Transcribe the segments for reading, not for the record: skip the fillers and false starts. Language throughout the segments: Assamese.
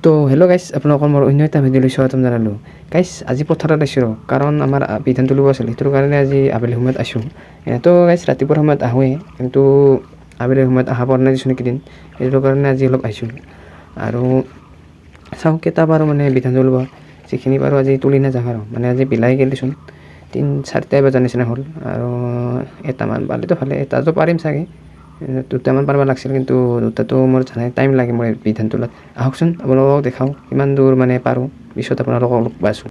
তো হেল্ল' গাইছ, আপোনালোকৰ মোৰ অন্য এটা ভিডিঅ'লৈ স্বাগতম জনালোঁ। গাইছ, আজি পথাৰত আহিছোঁ, কাৰণ আমাৰ বিধান তুলিব আছিল। সেইটোৰ কাৰণে আজি আবেলি সময়ত আহিছোঁ। এনেতো গাইছ ৰাতিপুৱাৰ সময়ত আহোঁৱেই, কিন্তু আবেলি সময়ত অহা পৰা নাই দিছোঁ এইকেইদিন। সেইটোৰ কাৰণে আজি অলপ আহিছোঁ আৰু চাওঁ কেইটা পাৰোঁ, মানে বিধান তুলিব যিখিনি পাৰোঁ আজি তুলি নাযাওঁ। আৰু মানে আজি বিলাই গ'ল দেচোন, 3-4টাই বজাৰ নিচিনা হ'ল। আৰু এটামান পালেতো ভালে, এটাতো পাৰিম চাগে, দুটামান পাৰিব লাগিছিল, কিন্তু দুটাটো মোৰ জানাই টাইম লাগে মোৰ বিধান তোলাত। আহকচোন, আপোনালোকক দেখাওঁ কিমান দূৰ মানে পাৰোঁ। পিছত আপোনালোকক লগ পাইছোঁ।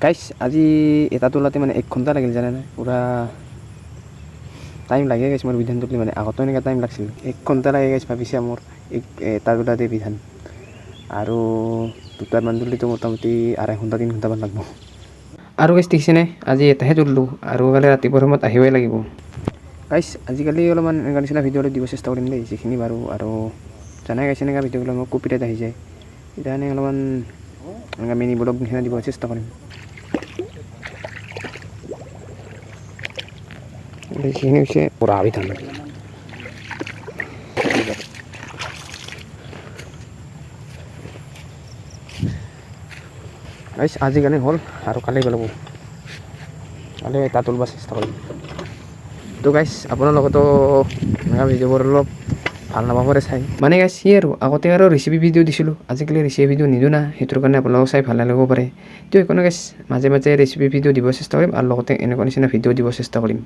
গাইছ, আজি এটা তোলাতে মানে 1 ঘণ্টা লাগিল, জানেনে? পূৰা টাইম লাগে গাইছ মোৰ বিধান তুলি। মানে আগতেও এনেকুৱা টাইম লাগিছিল। 1 ঘণ্টা লাগে গাইছ, ভাবিছে মোৰ এক এটা তোলাতে বিধান। আৰু দুটামান তুলিতো মোটামুটি 2.5 ঘণ্টা 3 ঘণ্টামান লাগব। আৰু গাইছ, দেখিছেনে, আজি এটাহে তুলিলোঁ আৰু কালি ৰাতিপুৱাৰ সময়ত আহিবই লাগিব। গাইছ, আজিকালি অলপমান এনেকুৱা নিচিনা ভিডিঅ' অলপ দিব চেষ্টা কৰিম দেই, যিখিনি পাৰোঁ। আৰু জানাই গাইছ, এনেকুৱা ভিডিঅ'বিলাক মোৰ কপিৰাইট আহি যায়। সেইকাৰণে অলপমান এনেকুৱা মিনি ব্লগ নিচিনা দিব চেষ্টা কৰিম। এইখিনি হৈছে পুৰা বিধান। গাইছ, আজি কাৰণে হ'ল আৰু কালি পেলাব, কালি এটা তুলিব চেষ্টা কৰিম। তো গাইছ, আপোনালোকেতো এনেকুৱা ভিডিঅ'বোৰ অলপ ভাল নাপাব পাৰে চাই। মানে গাইছ, সি আৰু আগতে আৰু ৰেচিপি ভিডিঅ' দিছিলোঁ, আজিকালি ৰেচিপি ভিডিঅ' নিদিওঁ না, সেইটোৰ কাৰণে আপোনালোকক চাই ভাল নালাগিব পাৰে। তো একো নাই গাইছ, মাজে মাজে ৰেচিপি ভিডিঅ' দিব চেষ্টা কৰিম আৰু লগতে এনেকুৱা নিচিনা ভিডিঅ' দিব চেষ্টা কৰিম।